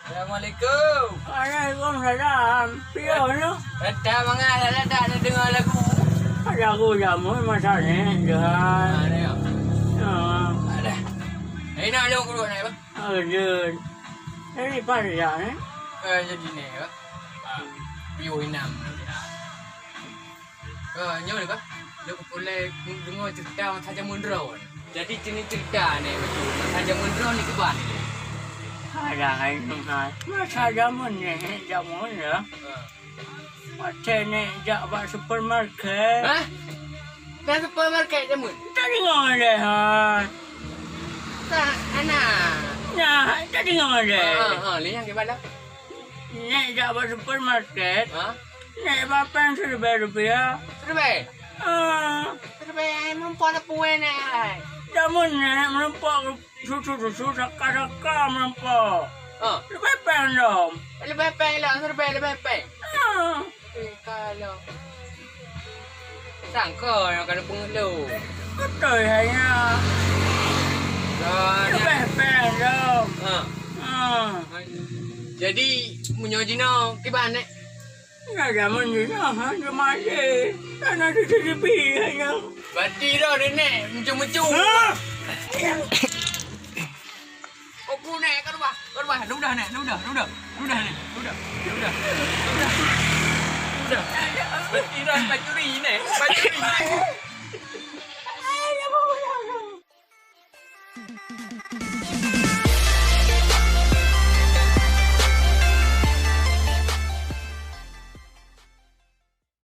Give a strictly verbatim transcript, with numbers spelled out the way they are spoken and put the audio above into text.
Assalamualaikum. Waalaikumsalam. Pion tu? Rata mangat, dah, dah, dah dengar lagu. Lagu jameun masa ni, Johan. Ah, ni, ya. Ha. Alah. Ini nak lagu dulu, nak, apa? Aduh. Ini pada ni? Eh, jadi ni, apa? Ah, pion inam. Ah, nyoe ni, apa? Lôn peureulèe deungoe cerita masa jameun droe. Jadi, cerita ni, masa jameun droe ni kiban ni? Ada lain, Tuhan. Masa jameun ni, jameun ya. Ha. Watèe nèk jak bak supermarket. Hah? Bak supermarket jameun? Tadi ngoleh, ha. Ka, ana. Nah, tadi ngoleh. Ha, ha, ha, lé nyang kiban lah. Nèk jak bak supermarket. Ha? Nèk ba péng siribèe rupiah. Siribèe? Ah. Siribèe, ai, meurumpok na puwèe nèk, ai. Jameun nèk meurumpok susu-susu, saka-saka meurumpok. Ah. Leubèh péng lom. Leubèh péng lom, siribèe leubèh péng. Ah. Eh, kalau. Sangka nyang ka lôn peungeuet lôn. Beutôi hai nyan. Kan. Leubèh péng lom. Ah. Ah. Jadi, meunyoe jinoe, kiban nèk? Nah, jameun jinoe, ha, cuma aje. Tanah di T V, ha, nyan. Berarti dah, dah, nèk, mucu-mucu. Ha? Oku, nèk, ka rubah, ka rubah. Dah udah, nèk, dah udah, dah udah. Dah udah, nèk, dah udah. Dah udah. Dah udah. Berarti dah, pancuri, nèk, pancuri.